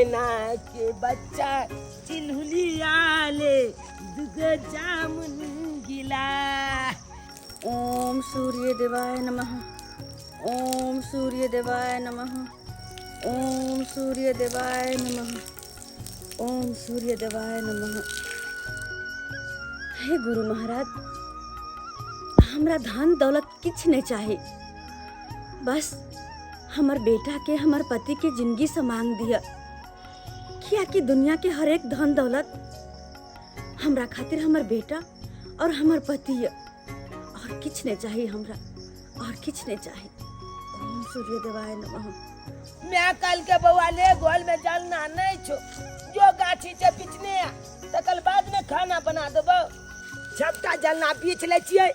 मैना के बच्चा चिन्हुलिया ले दुगो जामुन गिला। ओम सूर्य देवाय नमः, ओम सूर्य देवाय नमः, ओम सूर्य देवाय नमः, ओम सूर्य देवाय नमः। हे गुरु महाराज, हमरा धन दौलत किछु नहीं चाही, बस हमर बेटा के हमर पति के जिंदगी से मांग दिया, कियाकि दुनिया के हर एक धन दौलत हमरा खातिर हमर बेटा और हमर पति है, और किछु नहीं चाहिए हमरा, और किछु नहीं चाहिए। ओम सूर्य देवाय नमः। मैं कल के बउआ ले गोल में जलना नहीं छो, जो गाछी छै बिछने आ, तकर बाद में खाना बना देबो। सबटा जलना बीछ लै छियै।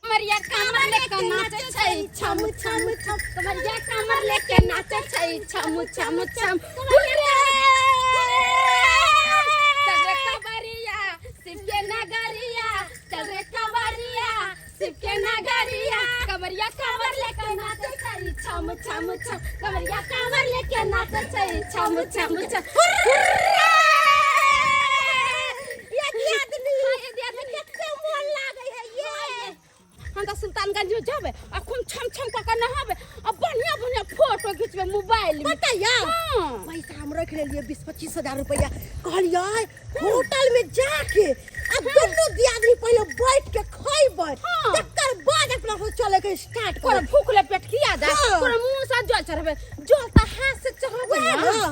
कमरिया कमर लेके नाचे छै छम छम छम, कमरिया कमर लेके नाचे छै छम छम छम। चल रे कबरिया शिव के नगरिया, चल रे कबरिया शिव के नगरिया, कमरिया कमर लेके नाचे छै छम छम छम, कमरिया कमर लेके नाचे छै छम छम छम। ये दियादनी, कते मोन लागै है ये। हम तऽ सुल्तानगंज में जेबै आ खूब छम छम कऽ के नहाबै आ बढ़िया बढ़िया फोटो घिचबै मोबाइल में। पता या हाँ। पैसा हम रख लेलिए 20-25 हजार रुपया, कहलिए होटल में जाके आ दुनू दियादनी पहले बैठ के खइबै, हाँ। तकर बाद अपना सब चले के स्टार्ट कोरा करब। भूखले पेट किया जाए, हाँ। कोरा मुंह से जल चढ़बै, जल तऽ हाथ से चढ़बै वएह ना। ना।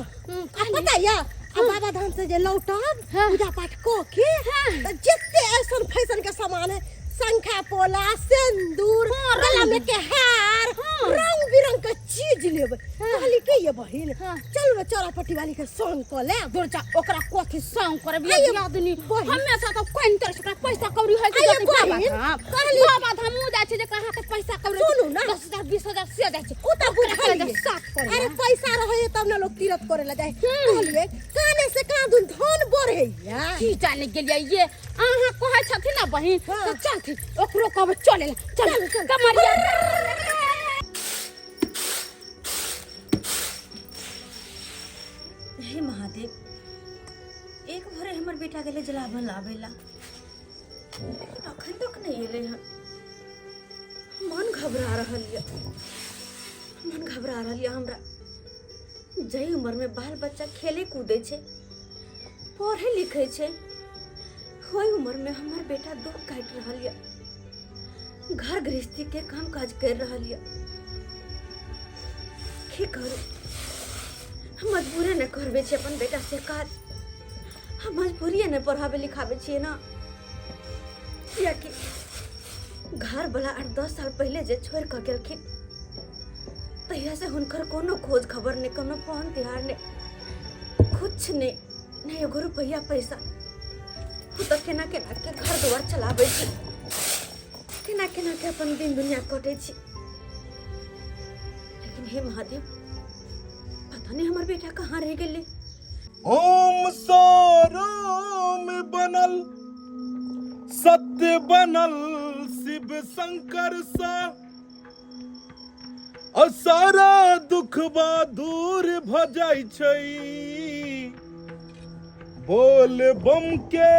आ पता या आ बाबा धाम से जे लौटब हाँ। पूजा पाठ क के हाँ। त जते ऐसन फैशन के सामान है, शंखा पोला, सिंदूर, हाँ, गला रंग। में के हार, हाँ। रंग बिरंग के चीज लेबै। हाँ। कहली के ये बहिन, हाँ। चल ना चौरापट्टी वाली के संग क ले। दूर जा, ओकरा कथी संग करब ये आइए, दियादनी? बहिन। हमेशा तो कोइन तरह से ओकरा पैसा कौड़ी होइ छै आइए, जतै बाबा बहिन, धाम। कहली- बाबा धाम उ जाइ छै जे कहाँ के पैसा कौड़ी सुनू ना। 10,000 20,000 से जाइ छै। ओ तऽ ओकरा बुझलियै। कहै छै साफ कर अरे पैसा रहे है तब ना लोग तीरथ करे ला जाए। कहलिए काने से कहाँ दुन धन बढ़े या। की जाने गेलियै ये अहाँ कहै छथिन ना बहिन, हाँ। तऽ चलथिन ओकरो कहबै चले ला, चल चल, चल। कमरिया। हे महादेव, एक भोरे हमर बेटा गेलै जलावन लाबै ला, लेकिन अखन तक नहि एलै हन। मन घबरा रहल यऽ, मन घबरा रहल यऽ हमरा। जाहि उम्रमे बाल बच्चा खेलै कूदै छै, पढ़ै लिखै छै, ओहि उम्रमे हमर बेटा दुख काटि रहल यऽ, घर गृहस्थीके काम काज करि रहल यऽ। की करू, हम मजबूरे नहि करबै छी अपन बेटा से काज, हम मजबूरिए नहि पढ़ाबै लिखाबै छियै ना, कियाकि घरवला 8-10 साल पहिले जे छोड़ि कऽ गेलखिन तहिया से हुनकर कोनो खोज खबर नहि, कोनो फोन तिहार नहि, कुछ नहि, नहि एगो रुपैआ पैसा। ओ तऽ केना केना के घर दुआर चलाबै छी, केना केना के अपन दिन दुनिया कटै छी। लेकिन हे महादेव, पता नहीं हमर बेटा कहाँ रह गेलै। ओम सौराम बनल सत्य बनल शिव शंकर सा, आ सारा दुखबा दूर भ जाइ छै बोल बम के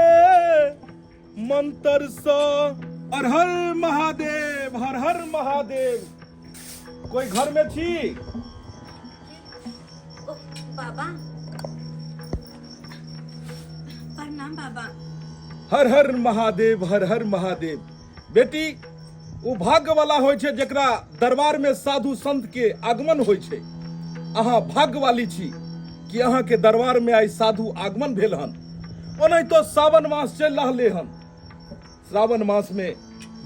मंत्र सा। हर हर महादेव, हर हर महादेव। कोई घर में छी? ओ बाबा, प्रणाम बाबा। हर हर महादेव, हर हर महादेव। बेटी, ओ भाग्य वाला होइ छै जकरा दरबार में साधु संत के आगमन होइ छै। अहाँ भाग्यवाली छी कि अहाँ के दरबार में आइ साधु आगमन भेल हन। ओनाहितो सावन मास चलि रहले हन। श्रावण मास में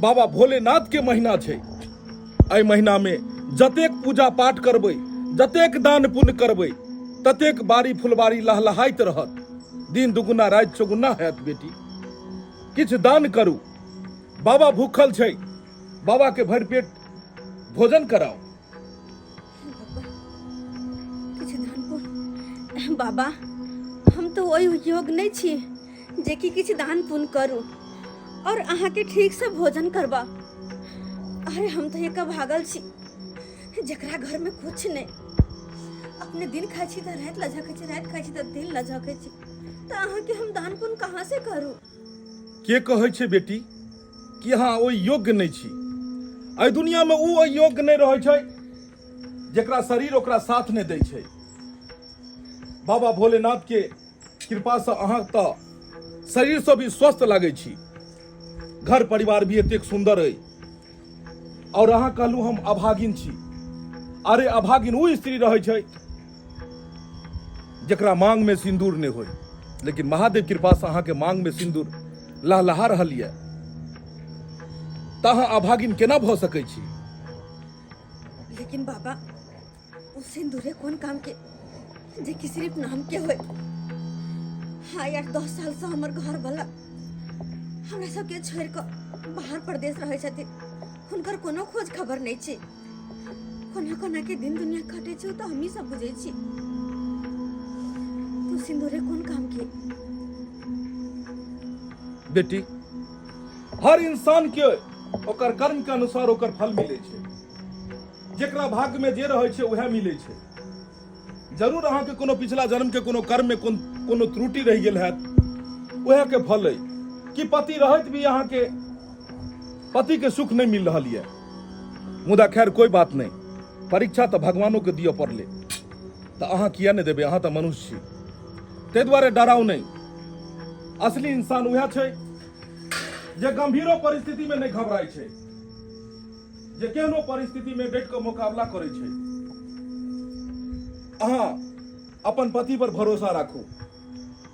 बाबा भोलेनाथ के महीना छै। एहि महीना में जतेक पूजा पाठ करबै, जतेक दान पुण्य करबै, ततेक बाड़ी फुलबाड़ी लहलहाइत रहत। दिन दुगुना राति चौगुना हैत। बेटी, किछु दान करू। बाबा भूखल छै, बाबा के भरि पेट भोजन कराउ। किछु दान पुण्य बाबा, हम तऽ ओहि योग्य नहि छी जेकि किछु दान पुण्य करू और अहाँके ठीकसँ भोजन करबा। अरे हम तऽ एक भागल छी जकरा घरमे कुछ नहि, अपने दिन खाइ छी तऽ राति लझकै छी, राति खाइ छी तऽ दिन लझकै छी, तऽ अहाँके हम दान पुण्य कहाँ से करू? के कहै छै बेटी कि अहाँ ओहि योग्य नहि छी? एहि दुनियामे ओ ओहि योग्य नहि रहै छै जकरा शरीर ओकरा साथ नहि दै छै। बाबा भोलेनाथ के कृपासँ अहाँ तऽ शरीरसँ भी स्वस्थ लागै छी, घर परिवार भी एतेक सुन्दर अइ, और अहाँ कहलहुँ हम अभागिन छी। अरे अभागिन ओ स्त्री रहै छै जकरा मांग में सिंदूर नहि होय, लेकिन महादेव कृपासँ अहाँके मांग में सिंदूर लहलहा रहल यऽ, तऽ अहाँ अभागिन केना भऽ सकै छी? लेकिन बाबा, ओ सिंदूरे कोन काम के जे कि सिर्फ नाम के होय। हाँ यार, 10 साल से हमर घर वाला हमरा सबके छोड़ कऽ बाहर प्रदेश रहै छथिन, हुनकर कोनो खोज खबर नहि छै। कोना कोना के दिन दुनिया कटे छै तऽ हमही सब बुझै छी। तू सिंदूरे कोन काम के? बेटी, हर इंसान के ओकर कर्म के अनुसार ओकर फल मिलै छै। जेकरा भाग्य में जे रहै छै उएह मिलै छै। जरूर अहाँके कोनो पिछला जन्म के कोनो कर्म में कोनो त्रुटि रहि गेल हैत, उएह के फल अइ कि पति रहैत भी अहाँके पति के सुख नहि मिल रहल यऽ। मुदा खैर कोई बात नहीं, परीक्षा तऽ भगवानो के दिअ पड़लै, तऽ अहाँ किया नहि देबै? अहाँ तऽ मनुष्य छी। ताहि दुआरे डराउ नहि। असली इंसान उएह छै जे गंभीरो परिस्थिति में नहि घबराइ छै, जे केहनो परिस्थिति में डटि कऽ मोकाबला करै छै। अहाँ अपन पति पर भरोसा राखू,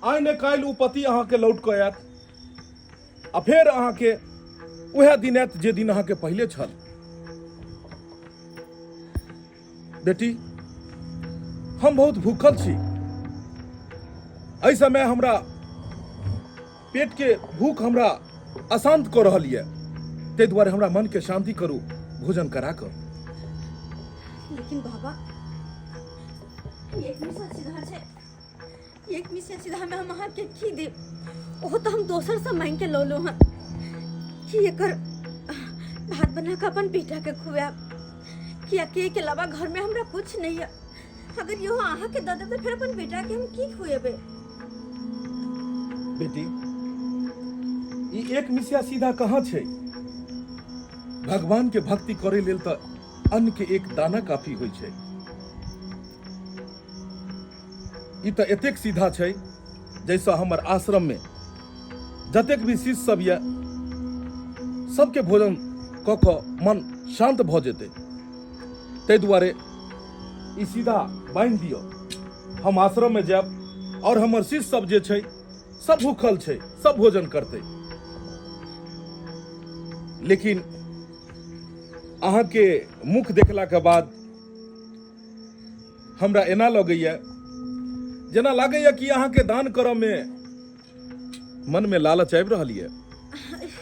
आइ ने काल्हि ओ पति अहाँके लौट कऽ आयत आ फेर अहाँके उएह दिन आयत जे दिन अहाँके पहिले छल। बेटी, हम बहुत भूखल छी। एहि समय हमरा पेट के भूख हमरा अशांत कऽ रहल यऽ, ताहि दुआरे हमरा मन के शांति करू भोजन करा कऽ। लेकिन बाबा, एक मिसल सीधा छै, एक मिसल सीधा में हम अहाँके की देब? ओहो तऽ हम दोसर से मांगि के लौलहुँ हन कि एकर भात बना कऽ अपन बेटा के खुआयब, कियाकि एहिके अलावा घर में हमरा कुछ नहीं है। अगर इहो अहाँके दऽ देब तऽ फेर अपन बेटा के हम की खुएबै? बेटी, ई एक मिसिया सीधा कहाँ छै? भगवान के भक्ति करे लेल तऽ अन्न के एक दाना काफी होइ छै। ई तऽ एतेक सीधा छै जाहिसँ हमर आश्रम में जतेक भी शिष्य सब यऽ सबके भोजन कऽ कऽ मन शांत भऽ जेतै। ताहि दुआरे ई सीधा बान्हि दिअ, हम आश्रम में जायब और हमर शिष्य सब जे छै सब भूखल छै, सब भोजन करतै। लेकिन अहाँके मुख देखला के बाद हमरा एना लगैया जेना लागैया कि अहाँके दान करऽ में मन में लालच आबि रहल यऽ।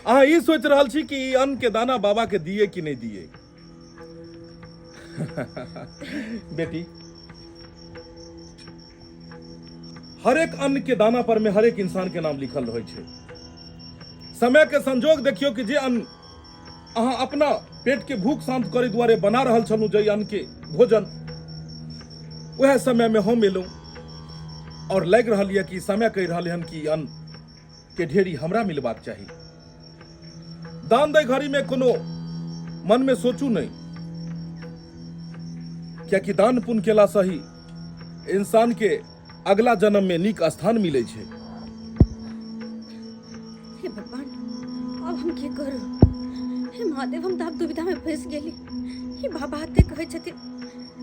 अहाँ ई सोचि रहल छी कि ई अन्न के दाना बाबा के दिए कि नहि दिए। बेटी, हरेक अन्न के दाना पर में हरेक इंसान के नाम लिखल रहै छै। समय के संजोग देखियौ कि जे अन्न अहाँ अपना पेट के भूख शांत करे दुआरे बना रहल छलहुँ, जाहि अन्न के भोजन, वएह समय में हम एलहुँ और लागि रहल यऽ कि समय कहि रहल हन कि अन्न के ढेरी हमरा मिलबाक चाही। दान दै घड़ी में कोनो मन में सोचू नहीं, कियाकि दान पुण्य केला से ही इंसान के अगला जन्म में नीक स्थान मिले छै। हे भगवान, अब हम की करू? हे महादेव, हम तऽ आब दुविधा में फंस गेली। हे बाबा एते कहै छथिन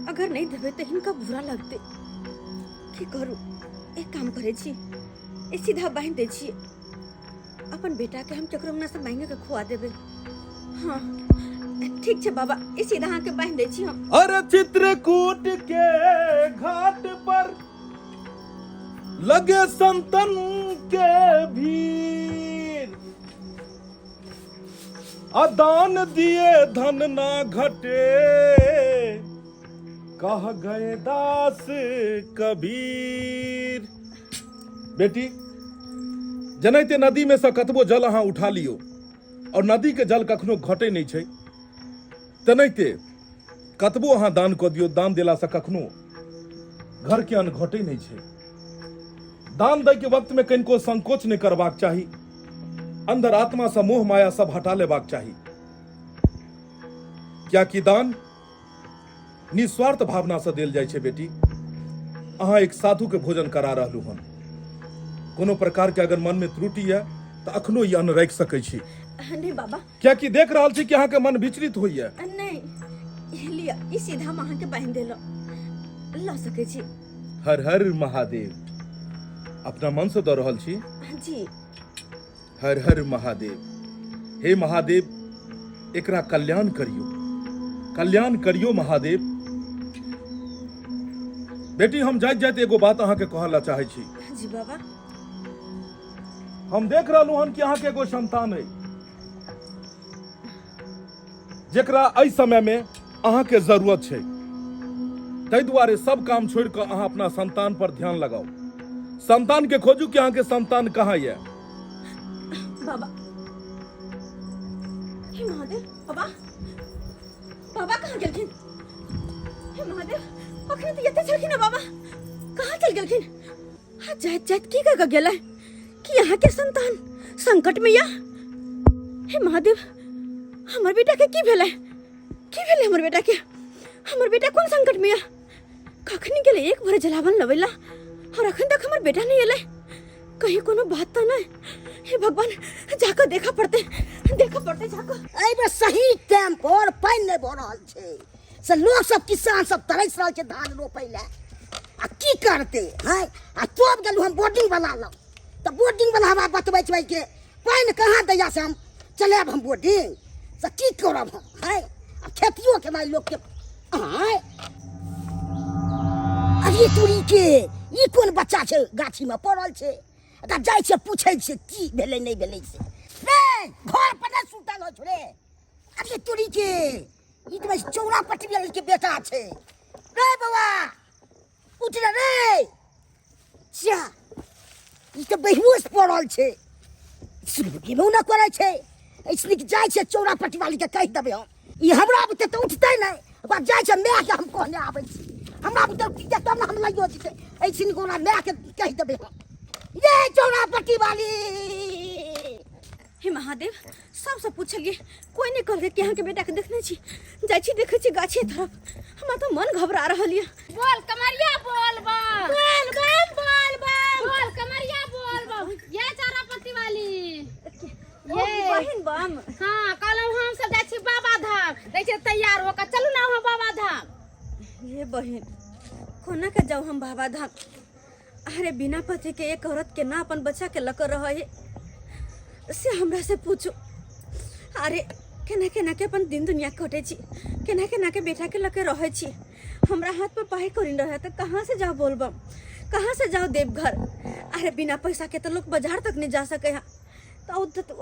अगर नहीं देबै तऽ हिनका बुरा लगतै। की करू? एक काम करै छी, ई सीधा बान्हि दै छियै, अपन बेटा के हम केकरो अंगना से मांगे के खुआ देबै। हाँ ठीक छै बाबा, ई सीधा अहाँके बान्हि दै छी हम। अरे चित्रकूट के घाट पर लगे संतन के भीड़, आ दान दिए धन ना घटे, कह गए दास कबीर। बेटी, जेनाहिते नदी में से कतबो जल अहाँ उठा लियो और नदी के जल कखनो घटे नहीं छै, तेनाहिते कतबो अहाँ दान कऽ दियौ, दान देलासँ कखनो घरके अन्न घटै नहि छै। दान दैके वक्तमे कनिको संकोच नहि करबाक चाही, अंदर आत्मासँ मोह माया सब हटा लेबाक चाही, कियाकि दान निस्वार्थ भावनासँ देल जाइ छै। बेटी, अहाँ एक साधुके भोजन करा रहलहुँ हन, कोनो प्रकारके अगर मनमे त्रुटि यऽ तऽ अखनो ई अन्न राखि सकै छी। नहीं बाबा, कियाकि देख रहल छी कि अहाँके मन विचलित होइए। नहीं, लिअ, ई सीधा हम अहाँके बान्हि देलहुँ, लऽ सकै छी। हर हर महादेव। अपना मन से दऽ रहल छी? जी। हर हर महादेव। हे महादेव, एकरा कल्याण करियो, कल्याण करियो महादेव। बेटी, हम जाइत जाइत एगो बात अहाँके कहऽ ला चाहै छी। जी बाबा। हम देख रहलहुँ हन कि अहाँके एगो संतान अइ जेकरा एहि समय में अहाँके जरूरत छै, ताहि दुआरे सब काम छोड़ि कऽ अहाँ अपना संतान पर ध्यान लगाउ। संतान के खोजू कि अहाँके संतान कहाँ यऽ। बाबा, हे महादेव, बाबा, बाबा कहाँ गेलखिन? हे महादेव, अखन तऽ एते छलखिन बाबा, कहाँ चल गेलखिन? आ जाइत जाइत की कह गेलै कि अहाँ के संतान संकट में या? हे महादेव, हमर बेटा के की भेलै? की भेलै हमर बेटा के? हमर बेटा कोन संकट में या? कखनी गेलै एक भर जलावन लबैला और अखन तक हमर बेटा नहीं एलै, कहीं कोनो बात तो नहीं? हे भगवान, जाकर देखा पड़ते, देखा पड़ते जाकर। एहि बेर सही टाइम पर पानि नहि भऽ रहल छै से लोक सब, किसान सब तरसि रहल छै धान रोपै लए, आ की करतै? हैं, आ तब गेलहुँ हम बोर्डिंग वाला लग, तऽ बोर्डिंग वाला हमरा बतबै छै कि पानि कहाँ दैया से हम चलायब हम बोर्डिंग से की करब हम? हैं, आ खेतियो केनाइ लोकके। आँय, अरे तोरी के, ई कोन बच्चा छै गाछीमे पड़ल छै? एकरा जाइ छियै, पूछै छियै की भेलै नहि भेलै से। रे, घर पर नहि सुतल होइ छौ रे? अरे तोरी के, ई तऽ चौरा पटवी के बेटा छै। रे बौआ, उठ रे। रे जा, ई तऽ बेहोश पड़ल छै, सुनबो नहि करै छै। ऐसे नीक जाइ छै चौरा पटवाली के कहि देबै हम, ई हमरा बुते तऽ उठतै नहि। ओकरा जाइ छै मायके हम कहने आबै छी, हमरा बुते उठतै तब ने हम लइयो जेतै। ऐसे नीक ओकरा मायके कहि देबै हम। ये चौरा पट्टी वाली! हे महादेव, सबसँ पूछलियै, कोई नहि कहलकै कि अहाँके बेटाके देखने छी। जाइ छी, देखै छी गाछे तरफ, हमरा तऽ मन घबरा रहल यऽ। बोल कमरिया बोल बम, बोल बम, बोल बम, बोल कमरिया बोल बम। ये चारापत्ती वाली, ये बहिन बम। हाँ, कहलहुँ हम सब जाइ छी बाबा धाम, दै छै तैयार होकर चलू ना वहाँ बाबा धाम। ये बहिन, कोना के जाऊ हम बाबा धाम? अरे बिना पति के एक औरत के ना अपन बच्चा के लकर रहे है से हमरा से पूछू। अरे केना केना के अपन दिन दुनिया कटे छी, केना केना के बेटा के लके रहे छी। हमरा हाथ पर पाई करी रहे तो कहाँ से जाओ बोलबम, कहाँ से जाओ देवघर? अरे बिना पैसा के तो लोग बाजार तक नहीं जा सके है, तो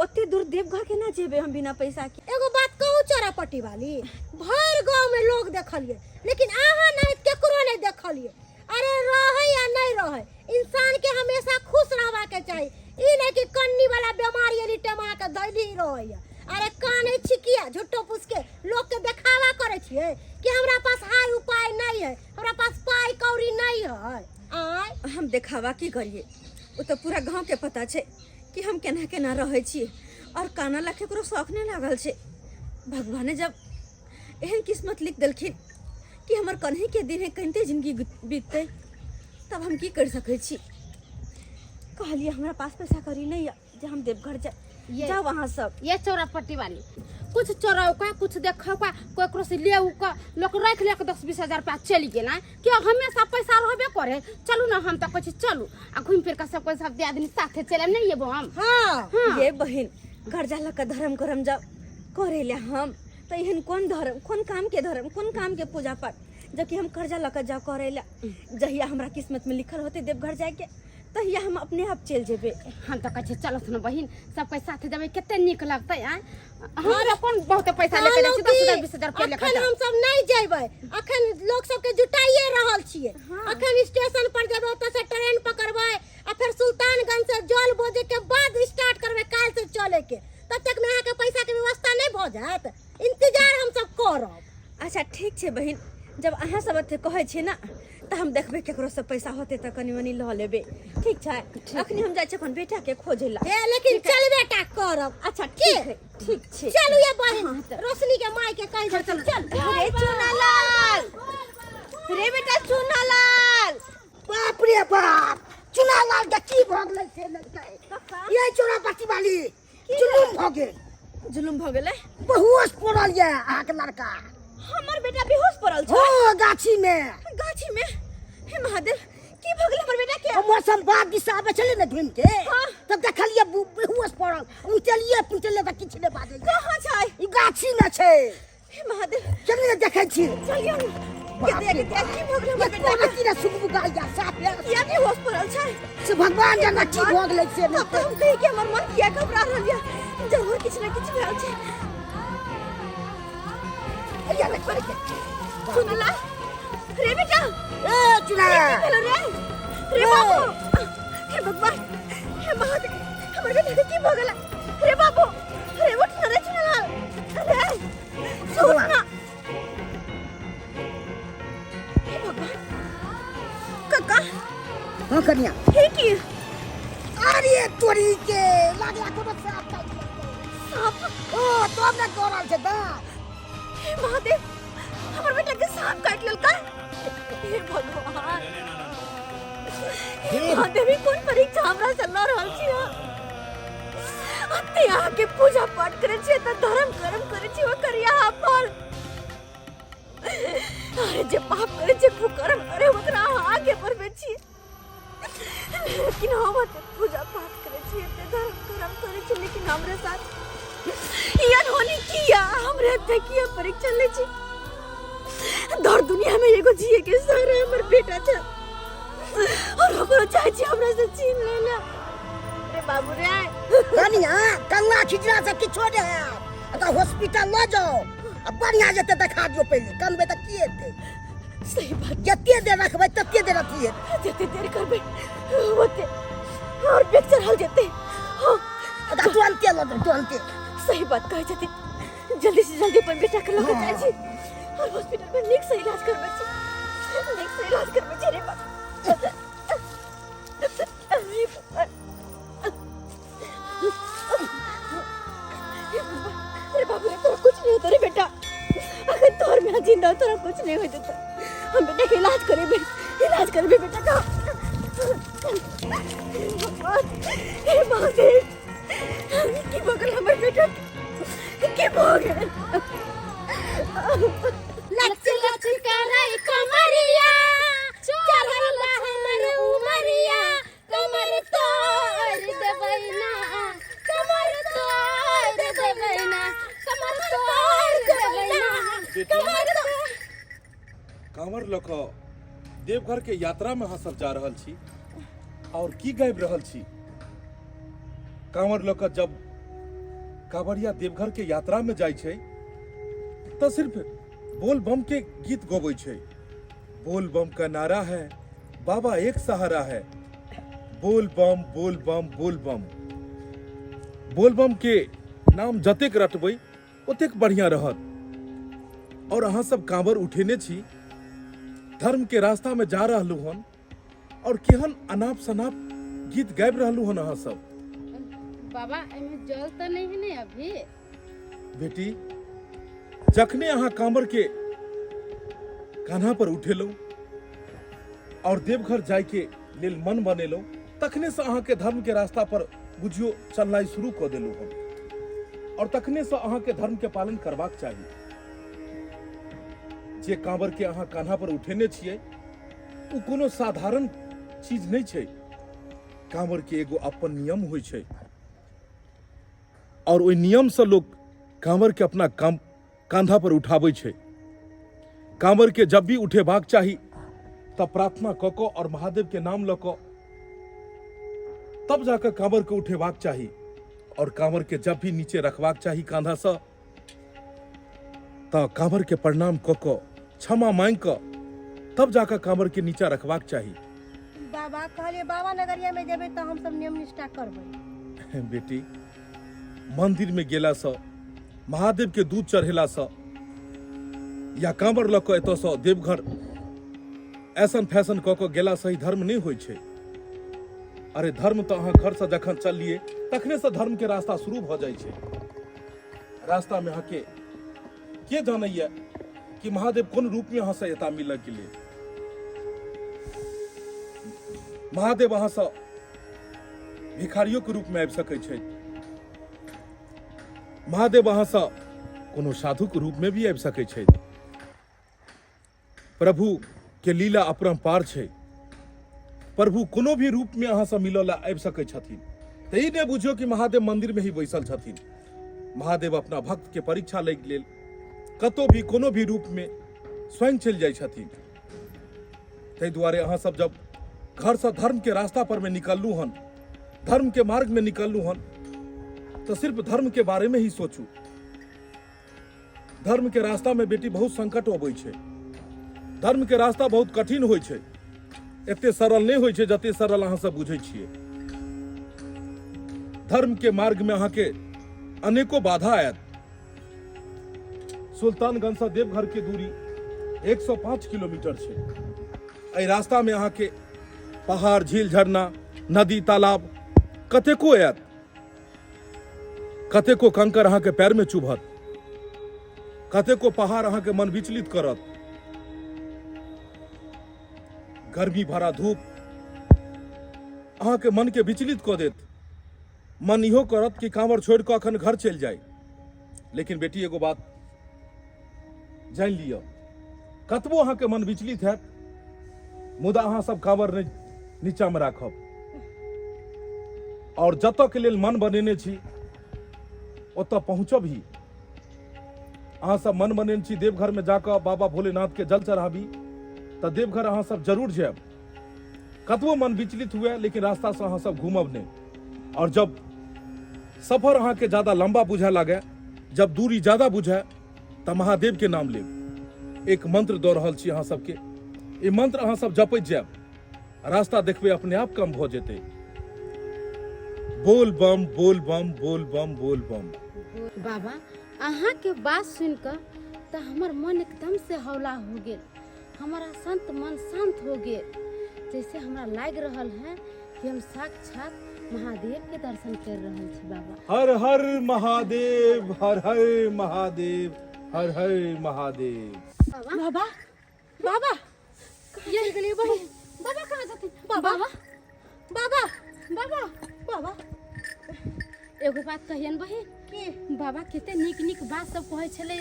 ओते दूर देवघर केना जेबे हम बिना पैसा के? एगो बात कहू चौरापट्टी वाली, भरि गाँव में लोग देखलिए लेकिन अहाँ नहीं केकरो नहीं देखलिए। अरे रहे या नहीं रहे, इंसान के हमेशा खुश रहबा के चाही, ई नहीं कि कन्नी वाला बीमारी एली टेमा के धैली रहे। अरे काने छी किया झूठो फूस के लोग के देखावा करे छिए कि हमरा पास हाई उपाय नहीं है, हमरा पास पाई कौड़ी नहीं है? आय हम देखावा की करिए, ओ तो पूरा गांव के पता छै कि हम केना केना रहै छी और काना ला केकरो शौक नहीं लागल छै। भगवाने जब एहन किस्मत लिख देलखिन कि हमर कन्हे के दिन है, कनिते जिंदगी बीतते, तब हम की कर सकै छी? कहलिए हमरा पास पैसा करी नहीं है जे हम देवघर जाए। जाओ वहाँ सब। ये चौरापट्टी वाली कुछ चोराउ का, कुछ देखौ का, केकरो से ले का लोग रख ले के 10-20 हजार रुपया चलि गेल कि हमेशा पैसा रहबे करे। चलू ना, हम तो कहै छी चलू आ घूमि फिर के सब कोई सब दियादनी साथे चले नहीं एबो हम। हाँ। हाँ। ये बहिन, कर्जा लऽ के धर्म करम जाओ करे ले हम तो एहन कोन धर्म, कोन काम के धर्म, कोन काम के पूजा पाठ, जबकि हम कर्जा लऽ के जाओ करे ले। जहिया हमरा किस्मत में लिखल होते देवघर जाए के, तहिया हम अपने आप चलि जेबै। हम तो कहै छी चलत ना बहिन, सब कोई साथे जेबै, कते नीक लगतै। आँय, हमरा कोन बहुते पैसा लेके जाइ छी 10,000 20,000 रुपया लेके अखन हम सब नहीं जेबै, अखन लोग सबके जुटाइए रहल छियै। अखन स्टेशन पर जेबै, ओतऽ से ट्रेन पकड़बै आ फेर सुल्तानगंज से जल बोझे के बाद स्टार्ट करबै काल्हि से चले के। तब तक में अहाँके पैसा के व्यवस्था नहीं भऽ जायत, इंतजार हम सब करब। अच्छा ठीक छै बहिन, जब अहाँ सब एते कहै छियै ने तऽ हम देखबै केकरो से पैसा होतै तऽ कनि मनि लऽ लेबै। ठीक छै, अखनी हम जाइ छी अपन बेटा के खोजै ला। हे लेकिन चलबे टा करब। अच्छा ठीक है, ठीक छै, चलू ये बहिन। रोशनी के माय के कहि देथिन। चल रे चुनालाल, रे बेटा चुनालाल। बाप रे बाप, चुनालाल के की भऽ गेलै से नहि ये चोरा पट्टी वाली जुलुम भऽ गेल। जुलुम भऽ गेलै, बेहोश पड़ल ये अहाँके लड़का। हमर बेटा बेहोश पड़ल छै? हो, गाछी में। गाछी में? हे महादेव, की भऽ गेलै हमर बेटा के? मौसम बाद दिशा आबै छलै ने घुमि के। हाँ। तब देखलियै बेहोश पड़ल, उचलियै पुचलियै तऽ किछु नहि बाजै। कहाँ छै? ई गाछी में छै। हे महादेव, चलिए ने देखै छी। चलियौ ने। के बाप देख रे के की भऽ गेलै हमर बेटा कोनो के? की ने सुगबुगाइ या साफ या किया बेहोश पड़ल छै? से भगवान जाने की भऽ गेलै से तब तऽ हम कही कि हमर मन किया घबरा रहल यऽ, जरूर किछु ने किछु भेल छै। सुनला रे बेटा? ए चुना, की भेलो रे? रे बाबू, हे भगवान, हे महादेव, हमर बेटा के की भऽ गेलै? रे बाबू, रे उठ ना रे चुनालाल, रे सुन ना। हे भगवान, काका। हाँ कनिया। हे की? अरे तोरी के लागला कोनो साप काटि लेलकै। सांप? ओ तब ने गरल छै दाँत। हे महादेव, हमर बेटा के सांप काटि लेलकै। हे भगवान, हे महादेव, ई कोन परीक्षा हमरा से लऽ रहल छी अहाँ? अते अहाँके पूजा पाठ करै छियै तऽ धर्म कर्म करै छी, ओकर यहाँ फल। अरे जे पाप करै छै, कुकर्म करे, ओकरा अहाँ आगे बढ़बै छी। लेकिन हम एते पूजा पाठ करै छी, एते धर्म कर्म करै छी, लेकिन हमरे साथ ई अनहोनी किया? हमरे एते किया परीक्षा लै छी? दर दुनिया में एगो जिए के सहारा हमर बेटा छै और ओकरो चाहे छी हमरा से छीन लेला। रे बाबू रे। कनिया, कन्ना खिचड़ा से किछो नहि हैत, एतऽ हॉस्पिटल लऽ जाओ आ बढ़िया जेतै देखा दियौ। पहिले कनबै तऽ की हेतै? सही बात। जते देर रखबै तते देर अथी हेतै। जते देर करबै ओते और बेग चढ़ल जेतै। हाँ। एकरा तुरन्ते लऽ जाउ, तुरन्ते। सही बात कहै छथिन, जल्दी से जल्दी अपन बेटा के लऽ के जाइ छी और हॉस्पिटल में नीक से इलाज करबै छी, नीक से इलाज करबै छी। रे बाप रे बाप, अरे बाबू रे, तोरा कुछ नहीं होता रे बेटा, अगर तोहर में जिंदा हो, तोरा कुछ नहीं होता। हम बेटा के इलाज करेबे, इलाज करेबे बेटा का। भगवान, हे महादेव, की भऽ गेल हमर बेटा के? की भऽ गेल? लच लच करै कमरिया, चढ़ल बा हमर उमरिया, कमर तोड़ देबै ना, कमर तोड़ देबै ना, कमर तोड़ देबै ना, कमर तोड़। कांवर लऽ कऽ देवघर के यात्रा में अहाँ सब जा रहल छी और की गाबि रहल छी? कांवर लऽ कऽ जब कांवरिया देवघर के यात्रा में जाइ छै तऽ सिर्फ बोल बम के गीत गबै छै। बोल बम का नारा है, बाबा एक सहारा है, बोल बम बोल बम बोल बम। बोल बम के नाम जतेक रटबै ओतेक बढ़िया रहत। और अहाँ सब कांवर उठेने छी, धर्म के रास्ता में जा रहलू हन और केहन अनाप शनाप गीत गाबि रहलू हन अहाँ सब। बाबा, एहिमे जल तऽ नहीं है ने अभी? बेटी, जखने अहाँ कांवर के कान्हा पर उठेलहुँ और देवघर जाय के लेल मन बनेलहुँ, तखने से अहाँ के धर्म के रास्ता पर बुझियो चलनाइ शुरू कऽ देलहुँ हम और तखने से अहाँ के धर्म के पालन करबाक चाही। जे कांवर के अहाँ कान्हा पर उठेने छियै ओ कोनो साधारण चीज नहि छै। कांवर के एगो अपन नियम होइ छै और ओहि नियम से लोग कांवर के अपना काम कांधा पर उठाबै छै। कांवर के जब भी उठेबाक चाही तब प्रार्थना कऽ कऽ और महादेव के नाम लऽ कऽ तब जाकऽ कांवर के उठेबाक चाही। और कांवर के जब भी नीचे रखबाक चाही कांधासँ तऽ कांवर के प्रणाम कऽ कऽ क्षमा मांगि कऽ तब जाकऽ कांवर के नीचा रखबाक चाही। बाबा कहलिए बाबा नगरिया में जेबै तऽ हमसब नियम निष्ठा करबै। बेटी, मंदिर में गेलासँ, महादेव के दूध चढ़ेलासँ या कांवर लऽ कऽ एतऽसँ देवघर ऐसन फैशन कऽ कऽ गेलासँ ही धर्म नहि होइ छै। अरे धर्म तऽ अहाँ घरसँ जखन चललियै तखनेसँ धर्मके रास्ता शुरू भऽ जाइ छै। रास्तामे अहाँके के जानैया कि महादेव कोन रूपमे अहाँसँ एता मिलऽके लेल। महादेव अहाँसँ भिखारियोके रूपमे आबि सकै छथि, महादेव अहाँसँ कोनो साधुके रूपमे भी आबि सकै छथि। प्रभु के लीला अपरम्पार छै। प्रभु कोनो भी रूप में अहाँ से मिलऽ ला आबि सकै छथिन। तऽ ई नहि बुझियौ कि महादेव मंदिर में ही बैसल छथिन। महादेव अपना भक्त के परीक्षा लै के लेल कतौ भी कोनो भी रूप में स्वयं चलि जाइ छथिन। ताहि दुआरे अहाँ सब जब घर से धर्म के रास्ता पर में निकललू हन, धर्म के मार्ग में निकललू हन, तो सिर्फ धर्म के बारे में ही सोचू। धर्म के रास्ता में बेटी बहुत संकट अबै छै, धर्म के रास्ता बहुत कठिन होइ छै, एते सरल नहि होइ छै जते सरल अहाँ सब बुझै छियै। धर्म के मार्ग में अहाँ के अनेको बाधा आयत। सुल्तानगंज से देवघर के दूरी 105 किलोमीटर छै। एहि रास्ता में अहाँ के पहाड़, झील, झरना, नदी, तालाब कतेको आयत। कतेको कंकर अहाँके पैरमे चुभत, कतेको पहाड़ अहाँके मन विचलित करत, गर्मी भरा धूप अहाँके मनके विचलित कऽ देत। मन इहो करत कि कांवर छोड़ि कऽ अखन घर चलि जाय। लेकिन बेटी एगो बात जानि लिअ, कतबो अहाँके मन विचलित हैत मुदा अहाँ सब कांवर नहि नीचामे राखब। और जतऽ के लेल मन बनेने छी ओतऽ पहुँचब ही। अहाँ सब मन बनेने छी देवघर में जाकऽ बाबा भोलेनाथ के जल चढ़ाबी, तऽ देवघर अहाँ सब जरूर जायब। कतबो मन विचलित हुए लेकिन रास्ता से अहाँ सब घूमब नहीं। और जब सफर अहाँ के ज्यादा लंबा बुझाए लागे, जब दूरी ज्यादा बुझाए, तऽ महादेव के नाम लेब। एक मंत्र दऽ रहल छी अहाँ सबके, ई मंत्र अहाँ सब जपैत जायब, रास्ता देखबै अपने आप कम भऽ जेतै। बोल बम बोल बम बोल बम बोल बम। बाबा अहाँके बात सुनि कऽ तऽ हमर मन एकदम से हौला हो गेल, हमारा संत मन शांत हो गेल। जैसे हमरा लागि रहल है कि हम साक्षात महादेव के दर्शन कर रहल छी बाबा। हर हर महादेव, हर हर महादेव, हर हर महादेव। बाबा बाबा बाबा कहाँ चलि गेलियै बहिन? बाबा कहाँ छथिन? बाबा बाबा बाबा बाबा बाबा एगो बात कहियन बहिन की? बाबा कते नीक नीक बात सब कहै छलै,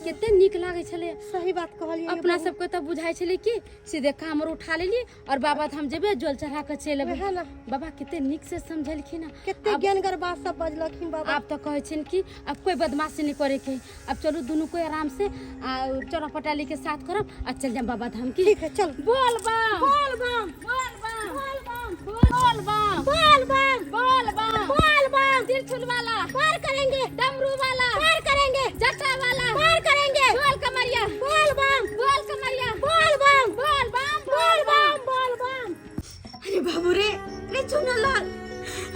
कते नीक लागै छलै। सही बात कहलियै। अपना सबके तऽ बुझाइ छलै कि सीधे कामर उठा लेली और बाबा धाम जेबै, जल चढ़ा के चलि एबै। वएह ने। बाबा कते नीक से समझेलखिन हँ। कते ज्ञानगर बात सब बजलखिन बाबा। आब तऽ कहै छियनि कि अब कोई बदमाशी नहीं करे के, अब चलू दुनू कोई आराम से आ चौरा पटाली के साथ करब आ चल जाम बाबा धाम की। ठीक है चल। बोल बम बोल बम बोल बम बोल बम बोल बम बोल बम बोल बम बोल बम। तिरछुल वाला पार करेंगे, डमरू वाला पार करेंगे, जटा वाला पार करेंगे। बोल कमरिया बोल बम बोल कमरिया बोल बम बोल बम बोल बम बोल बम। अरे बाबू रे, रे चुनालाल,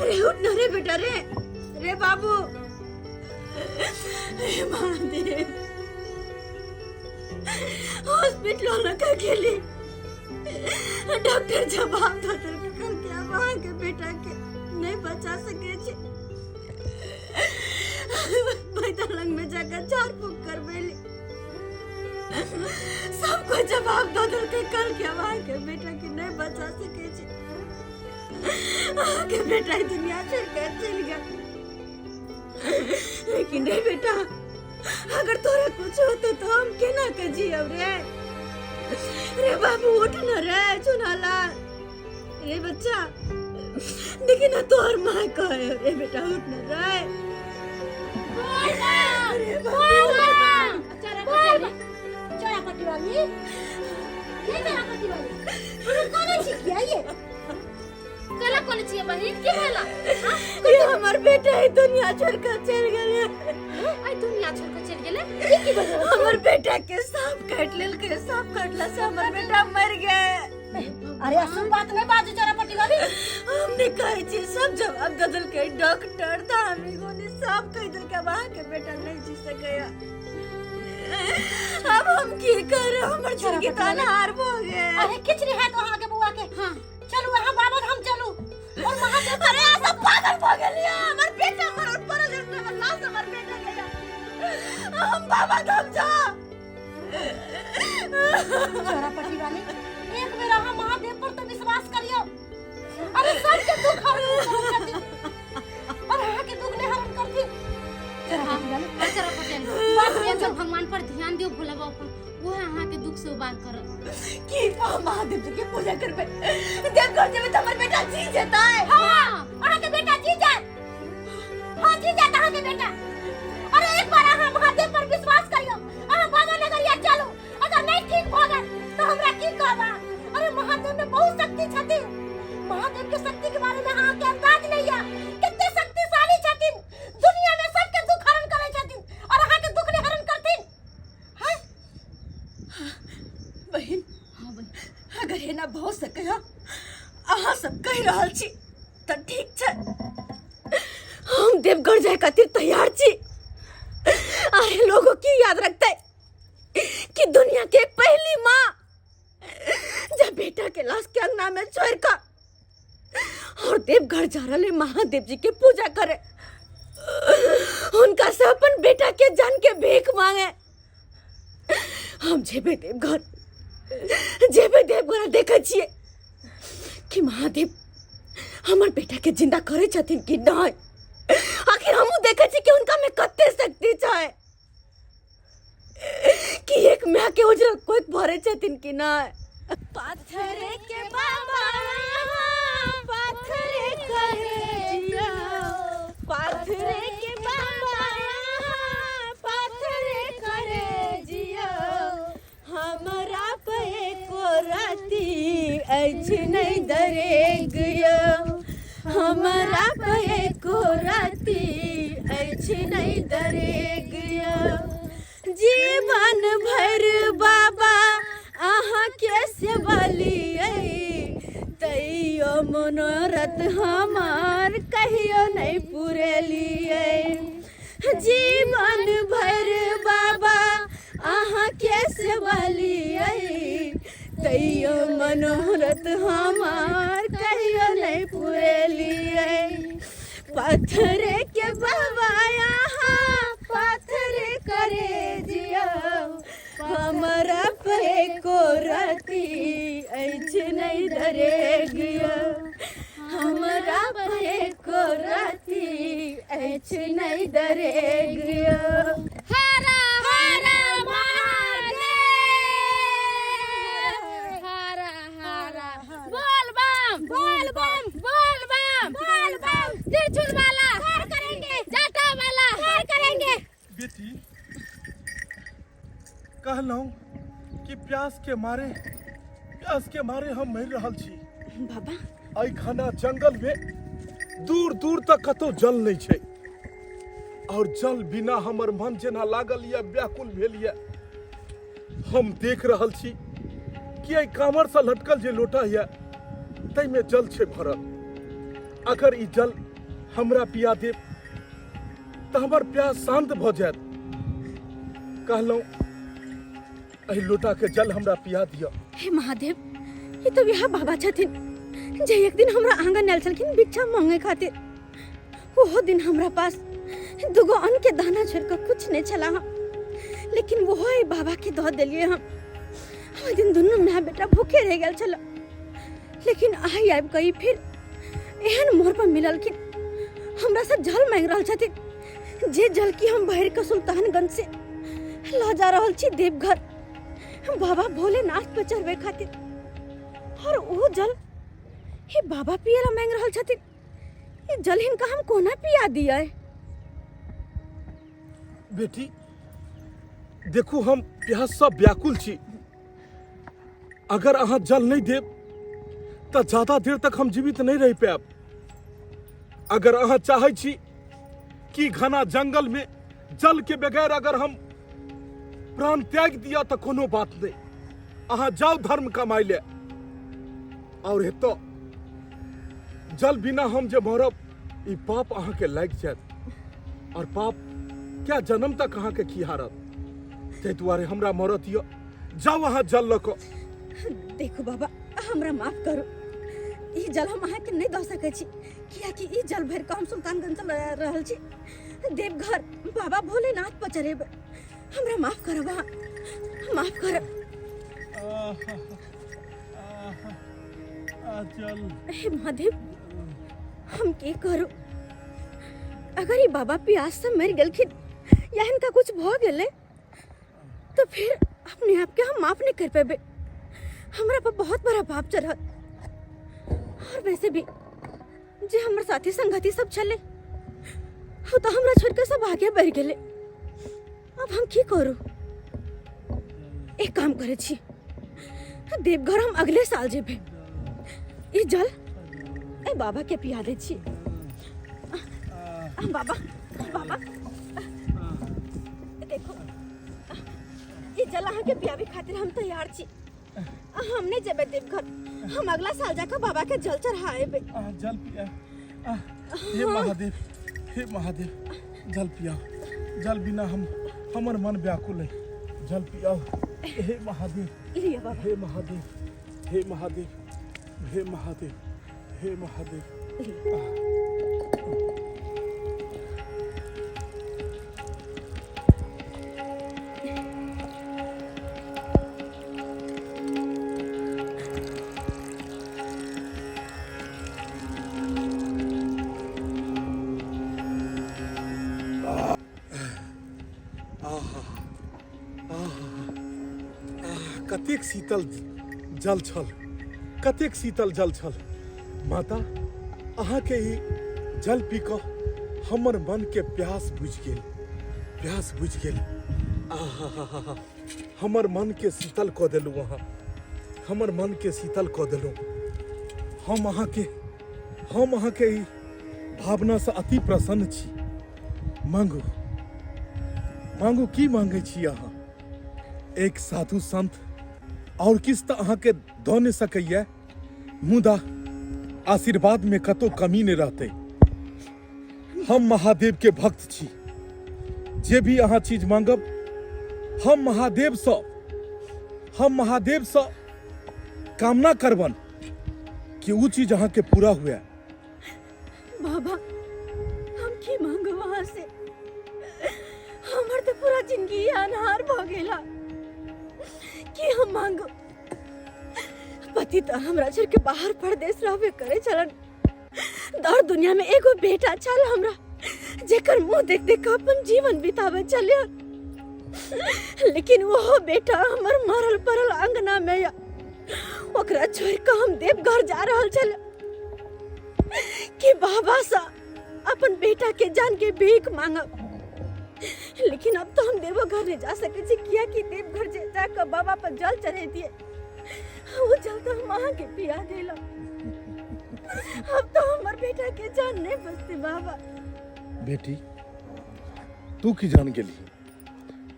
अरे उठ ना रे बेटा रे, रे बाबू। अरे महादेव, हॉस्पिटल लगा गेली, डॉक्टर जवाब दऽ देलकै, कहलकै आब अहाँके बेटा के नहि बचा सकै छी। पैदा लग में जाकर झाड़ फूक करबेली, सब कोई जवाब दऽ देलकै, कहलकै आब अहाँके बेटा के नहि बचा सकै छी, अहाँके बेटा ई दुनिया छोड़ि कऽ चलि गेल। लेकिन रे बेटा, अगर तोरा कुछ होते तो हम केना के जियब रे? रे बाबू उठ न रे चुनालाल, रे बच्चा देखी ना तोहर माँ कहे रे बेटा उठ न रे। अरे बाबू। चौरा पट्टी वाली, ये चौरा पट्टी वाली हम कोने छी किया ये कला कोने छियै बहिन? की भेला? ये हमर बेटा ई दुनिया छोड़ के चलि गेलै। आई दुनिया छोड़ के चलि गेलै? हमर बेटा के सांप काटि लेलकै, सांप काटला से हमर बेटा मरि गेल। अरे अशुभ बात नहीं बाजू चोरापट्टी वाली। हम नहीं कहै छी, सब जवाब दऽ देलकै डॉक्टर धामी गोनी सब कहि देलकै अब अहाँके बेटा नहीं जी सकैया। अब हम की करब, हमर जिंदगी तऽ अन्हार भऽ गेल। अरे किछु नहीं हैत अहाँके बौआ के। हाँ। चलू अहाँ बाबा धाम चलू। और महादेव अरे अहाँ सब पागल भऽ गेलियै, हमर बेटा मरल पड़ल है, हमर लाश हमर बेटा के या। हम बाबा धाम जा। चोरापट्टी वाली एक बेर अहाँ महादेव पर तो विश्वास करियो। अरे सबके दुख हरण करै छथिन और अहाँके दुख नहि हरण करथिन। चोरापट्टी वाली हाँ, चोरापट्टी वाली। एक बेर भगवान पर ध्यान दियौ, भोला बाबा पर, वो अहाँके दुख से उबार करत। की महादेव जी के पूजा करबै, देवघर जेबै तऽ हमर बेटा जी जेतै? हाँ, अहाँके बेटा जी जायत। हाँ जी जायत अहाँके बेटा। अरे एक बार अहाँ महादेव पर विश्वास करियो, अहाँ बाबा नगरिया चलू। अगर नहीं ठीक भऽ गेल तऽ हमरा की कहब अहाँ? अरे महादेव में बहुत शक्ति छथिन। महादेव के शक्ति के बारे में अहाँके अंदाज नहीं है, कते शक्तिशाली छथिन। दुनिया में सबके दुख हरण करै छथिन और अहाँके दुख नहीं हरण करथिन। हाँ? बहिन, हाँ बहिन, अगर एना भऽ सकैया अहाँ सब कहि रहल छी तऽ ठीक छै, हम देवघर जाय खातिर तैयार छी। अरे लोगों की याद रखते कि दुनिया के पहली माँ जब बेटा के लाश के अंगना में छोड़ कर और देवघर जा रहे महादेव जी के पूजा करे, उनका से अपन बेटा के जान के भीख मांगे। हम जेबे देवघर, जेबे देवघर, देखे छियै कि महादेव हमर बेटा के जिंदा करे छथिन कि नहीं। आखिर हमहूँ देखे छी कि उनका में कते शक्ति छै कि एक माय के उजरल कोई भरे छथिन कि नहीं। पाथर के बाबा पाथर करे जिया, पाथर के बाबा पाथर करे जिया, हमरा पे को राती अछि नहीं दरेग यौ, हमरा पे को राती अछि नहीं दरेग यौ। जीवन भर बाबा अहाँ के सेवा लियै, तैयो मनोरथ हमार कहियो नहीं पुरेलियै। जीवन भर बाबा अहाँ के सेवा लियै, तैयो मनोरथ हमार कहियो नहीं पुरेलियै। पत्थर के बाबा यहाँ पाथर करे जिया, हमरा पे को राती अछि नहीं दरे गिया, हमरा पे को राती अछि नहीं दरे गिया। हर हर महादेव, हर हर बोल बम, बोल बम, बोल बम, बोल बम। त्रिशूल वाला पार करेंगे, जाटा वाला पार करेंगे। बेटी कहलहुँ कि प्यास के मारे, प्यास के मारे हम मरि रहल छी। बाबा एहि घना जंगल में दूर दूर तक कतौ जल नहीं छै और जल बिना हमर मन जेना लागल यऽ, व्याकुल भेल यऽ। हम देख रहल छी कि एहि कामर से लटकल जे लोटा यऽ ताहिमे जल छै भरल। अगर ई जल हमरा पिया देब तऽ हमर प्यास शांत भऽ जायत। कहलहुँ एहि लोटा के जल हमरा पिया दिअ। हे महादेव, ई तऽ वएह बाबा छथिन जे एक दिन हमरा आंगन आयल छलखिन भिक्षा मांगे खातिर। ओहो दिन हमरा पास दूगो अन्न के दाना छोड़ कऽ कुछ नहीं छला हम, लेकिन ओहो एहि बाबा के दऽ देलियै हम। ओहि दिन दुनू माय बेटा भूखे रहि गेल छल, लेकिन आइ आबि कऽ ई फिर एहन मोड़ पर मिललखिन, हमरा से जल मांगि रहल छथिन, जे जल की हम भरि कऽ सुल्तानगंज से लऽ जा रहल छी देवघर बाबा भोलेनाथ पर चढ़बै खातिर, और ओ जल हे बाबा पिए ला मांगि रहल छथिन। ई जल हिनका हम कोना पिया दियै? बेटी देखू, हम प्यास से व्याकुल छी। अगर अहाँ जल नहीं देब तो ज्यादा देर तक हम जीवित नहीं रह पायब। अगर अहाँ चाहै छी कि घना जंगल में जल के बगैर अगर हम प्राण त्याग दिया तो कोनो बात नहीं, अहाँ जाओ धर्म कमाई ले, और एतऽ जल बिना हम जे मरब ई पाप अहाँ के लागि जायत, और पाप क्या जन्म तक अहाँ के खिहारत। ताहि दुआरे हमरा मरत यऽ, जाओ अहाँ जल लऽ कऽ। देखू बाबा, हमरा माफ करू, ई जल हम अहाँके नहि दऽ सकै छी, कियाकि ई जल भरि कऽ हम सुल्तानगंज से लऽ रहल छी देवघर बाबा भोलेनाथ पर चढ़ेबै। हमरा माफ करब, अहाँ माफ करब। जल। हे महादेव, हम की करू? अगर ई बाबा प्यास से मरि गेलखिन या हिनका कुछ भऽ गेलै तो फिर अपने आप के हम माफ नहीं कर पेबे, हमरा पर बहुत बड़ा पाप चढ़त। और वैसे भी जे हमर साथी संगति सब छले वो तो हमरा छोड़ के सब आगे बढ़ गेले। अब हम की करू? एक काम करे छी, देवघर हम अगले साल जेबे, ई जल ए बाबा के पिया दे छी। बाबा, बाबा देखो, ई जल अहाँ के पियाबे खातिर हम तैयार छी। हम नहीं जेबे देवघर, हम अगला साल जाकर बाबा के जल चढ़ाएबे। जल पिया। हे महादेव, हे महादेव, जल पियाओ, जल बिना हम हमर मन व्याकुल है, जल पियाओ हे महादेव। लिया बाबा। हे महादेव, हे महादेव, हे महादेव, हे महादेव। आहा आहा आह, कतेक शीतल जल छल, कतेक शीतल जल छल। माता, अहाँके ई जल पी कऽ हमर मन के प्यास बुझि गेल, प्यास बुझि गेल। आहा, हमर मन के शीतल कऽ देलहुँ अहाँ, हमर मन के शीतल कऽ देलहुँ। हम अहाँके ई भावनासँ अति प्रसन्न छी। मांगू, मांगू, की मांगै छी अहाँ? एक साधु संत और किछु तऽ अहाँके दऽ नहि सकैया, मुदा आशीर्वाद में कतौ कमी नहि रहतै। हम महादेव के भक्त छी, जे भी अहाँ चीज मांगब हम महादेव से कामना करबन कि उ चीज अहाँ के पूरा हुए। बाबा, हम की मांगब अहाँ से? हमर तो पूरा जिंदगी अनहार भ गेला, की हम मांगब? पति तो हमरा छोड़ के बाहर परदेश रहबे करे छलन, दर दुनिया में एगो बेटा छल हमरा, जेकर मुंह देख देख के अपन जीवन बितावे छलियै, लेकिन वो बेटा हमर मरल परल अंगना में या ओकरा छोड़ के हम देवघर जा रहल छल कि बाबा सा अपन बेटा के जान के भीख मांगब। लेकिन अब तो हम देवघर नहीं जा सके छी, किया कि देवघर जे जाकर बाबा पर जल चढ़ेतिए वो जल तो हम अहाँ के पिया देला। अब तो हमर बेटा के जान नहीं बचते बाबा। बेटी, तू की जान गेली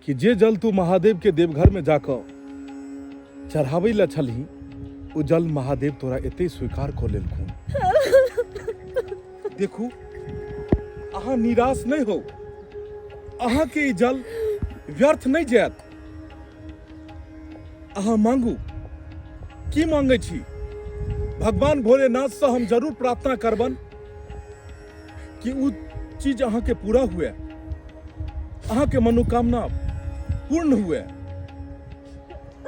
कि जे जल तू महादेव के देवघर में जाकर चढ़ाबै ला छलही, ओ जल महादेव तोरा एते स्वीकार कऽ लेलखुन। देखू, अहाँ निराश नहीं हो, अहाँ के ई जल व्यर्थ नहीं जायत। अहाँ मांगू, की मांगे छी? भगवान भोलेनाथ से हम जरूर प्रार्थना करबन कि उ चीज अहाँ के पूरा हुए, अहाँ के मनोकामना पूर्ण हुए।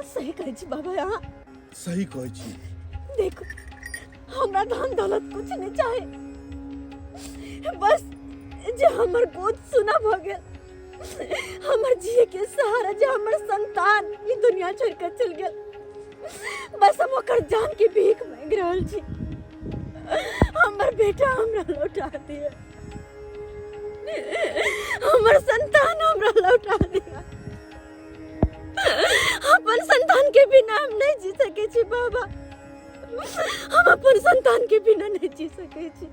सही कहै छी बाबा, अहाँ सही कहै छी। देखो, हमरा धन दौलत कुछ नहीं चाहे, बस जे हमर गोद सुना भ गेल, हमर जिए के सहारा जे हमर संतान ई दुनिया छोड़ के चल गेल, बस हम ओकर जान के भीख मांगि रहल छी, हमर बेटा हमरा लौटा दिअ, हमर संतान हमरा लौटा दिअ। अपन संतान के बिना हम नहीं जी सके छी बाबा, हम अपन संतान के बिना नहीं जी सके छी।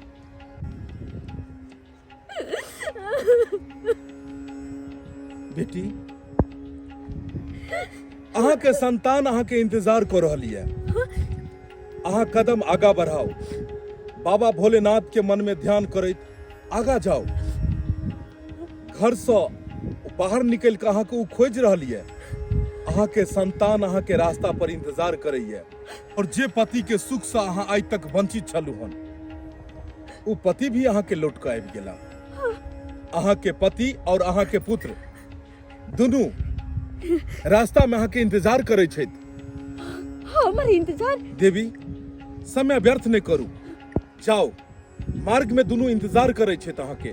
बेटी, अहाँके संतान अहाँके इंतजार कऽ रहल यऽ। अहाँ कदम आगा बढ़ाउ, बाबा भोलेनाथ के मन में ध्यान करैत आगा जाउ। घर से बाहर निकल के अहाँके ओ खोजि रहल यऽ। अहाँके संतान अहाँके रास्ता पर इंतजार करैया और जे पति के सुख से अहाँ आइ तक वंचित छलू हन, ओ पति भी अहाँके लौट के आबि गेला। अहाँके पति और अहाँके पुत्र दुनू रास्ता में अहाँके इंतजार करै छथि। हमर इंतजार? देवी, समय व्यर्थ नहि करू, जाउ। मार्ग में दुनू इंतजार करै छथि अहाँके।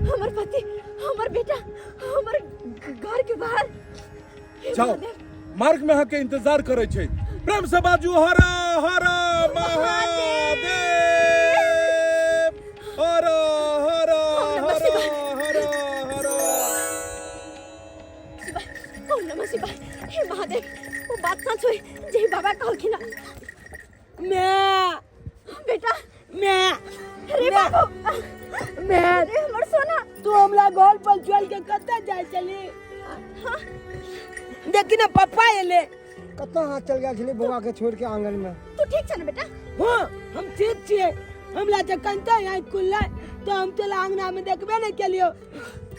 हमर पति, हमर बेटा, हमर घर के बाहर। हे जाओ, महादेव। मार्ग में अहाँके इंतजार करै छै। प्रेम से बाजू हर हर महादेव, हर हर हर हर हर। ओम नमः शिवाय। हे महादेव, वो बात सच होई जे बाबा कहलखिन। मैं बेटा, मैं अरे बाबू, मैं अरे हमर सोना, तू हमरा घर पर चल के कतऽ जाय चली? देखी ना पप्पा एले। कतऽ अहाँ चल गेल छलियै बौआ के छोड़ के आंगन में? तू ठीक छ ना बेटा? हाँ, हम ठीक छियै। हमरा जखन तऽ आँखि खुललै तऽ हम तोला अंगना में देखबे नहि केलियौ,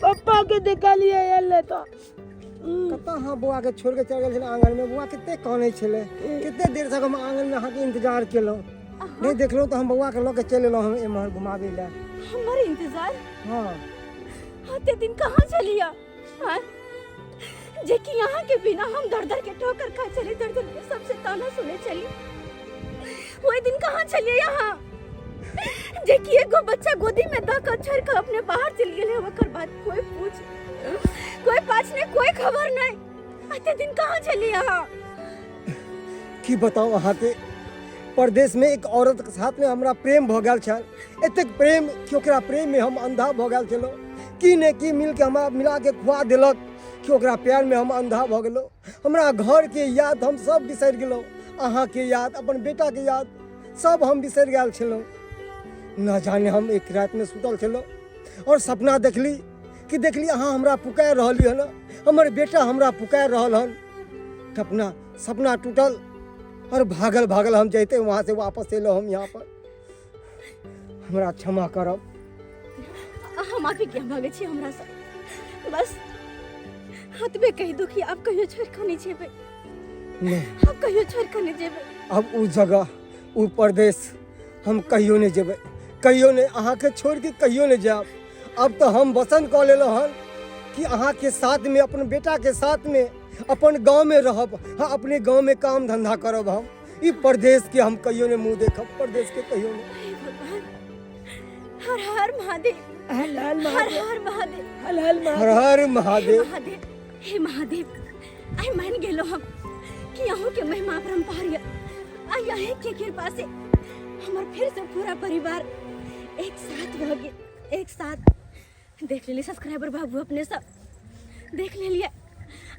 पप्पा के देखलियै एले तऽ। कतऽ अहाँ बौआ के छोड़ के चल गेल छलियै आंगन में? बौआ कते कानै छलै, कते देर तक हम आंगन में अहाँके इंतजार केलहुँ, नहि देखलहुँ तऽ हम बौआ के लऽ के चलि एलहुँ हम एम्हर घुमाबै लए। हमर इंतजार? हाँ। अते दिन कहाँ छलियै? हाँ? जे कि यहाँ के बिना हम दर दर के ठोकर खाए चली, दर दर के सबसे ताना सुने चली, वही दिन कहाँ छलिए यहाँ? जे कि एगो बच्चा गोदी में द के छोड़ के अपने बाहर चल गेले, ओकर बाद कोई पूछ कोई पाछ नहीं, कोई खबर नहीं। अते दिन कहाँ छलिए यहाँ? की बताऊं अहाँके, परदेश में एक औरत के साथ में हमरा प्रेम भऽ गेल छल, एतेक प्रेम कि ओकरा प्रेम में हम अंधा भऽ गेल छलहुँ। की ने की मिल के हमरा मिला के खुआ देलक कि ओकरा प्यार में हम अंधा भऽ गेलहुँ। हमरा घर के याद हम सब बिसरि गेलहुँ, अहाँके याद, अपन बेटा के याद सब हम बिसरि गेल छलहुँ। न जाने हम एक रात में सुतल छलहुँ और सपना देखली कि देखली अहाँ हमरा पुकारि रहली हन, हमर बेटा हमरा पुकारि रहल हन। अपना सपना टूटल और भागल भागल हम जैते वहाँ से वापस एलहुँ हम यहाँ पर। हमरा क्षमा करब। अहाँ माफी किया मांगे छी हमरा से? बस हतबे कहि दू कि आब कहियो छोड़ कऽ नहि जेबै। नहीं। आब कहियो छोड़ कऽ नहि जेबै। अब उ जगह, उ परदेश हम कहियो नहीं जेबै, कहियो नहीं, अहाँके छोड़ के कहियो नहीं जायब। अब तो हम वचन कऽ लेलहुँ हन कि अहाँके साथ में, अपन बेटा के साथ में अपन गाँव में रहब। हाँ, अपने गाँव में काम धंधा करब हम। ई परदेश के हम कहियो नहीं मुँह देखब, परदेश के कहियो नहीं। हे भगवान, हर हर महादेव, हर हर हर महादेव, हर महादेव, हर हर महादेव, हर हर महादेव। हे महादेव, हे महादेव, आई मान गेलो हम कि अहूँ के महिमा अपरंपार है। आई अहीं के कृपा से हमर फिर से पूरा परिवार एक साथ भऽ गेल, एक साथ। देख लेलिए सब्सक्राइबर बाबू, अपने सब देख लेलिए।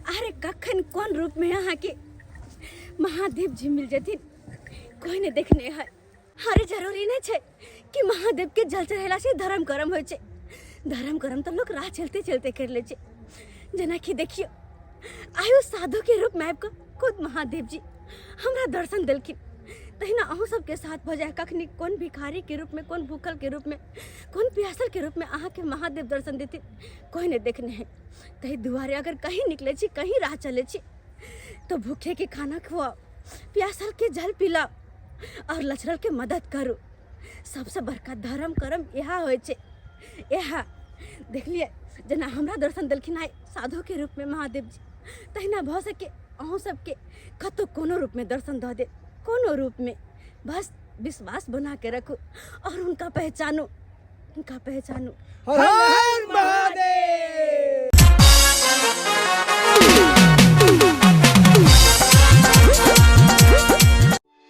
अरे कखन कोन रूप में अहाँ के महादेव जी मिल जथिन कोई नहीं देखने है। अरे जरूरी नहीं छे कि महादेव के जल चढ़ेला से धर्म कर्म होइ छे। धर्म कर्म तो लोग राह चलते चलते कर ले छे। जेना कि देखियो आयो साधु के रूप में आबि कऽ खुद महादेव जी हमरा दर्शन देलखिन, तहिना अहूँ सबके साथ भऽ जाय कखनी कोन भिखारी के रूप में, कोन भूखल के रूप में, कोन प्यासल के रूप में अहाँके महादेव दर्शन देथिन कोई नहीं देखने है। ताहि दुआरे अगर कहीं निकले छी, कहीं राह चले छी तो भूखे के खाना खुआओ, प्यासल के जल पिलाओ और लचरल के मदद करू। सबसे बड़का धर्म कर्म इएह होइ छै। इएह देखलिए जेना हमरा दर्शन देलखिन आइ साधु के रूप में महादेव जी, तहिना भऽ सके अहूँ सबके कतौ कोनो रूप में दर्शन दऽ दे, कोनो रूप में। बस विश्वास बना के रखू और उनका पहचानू, उनका पहचानू। हर हर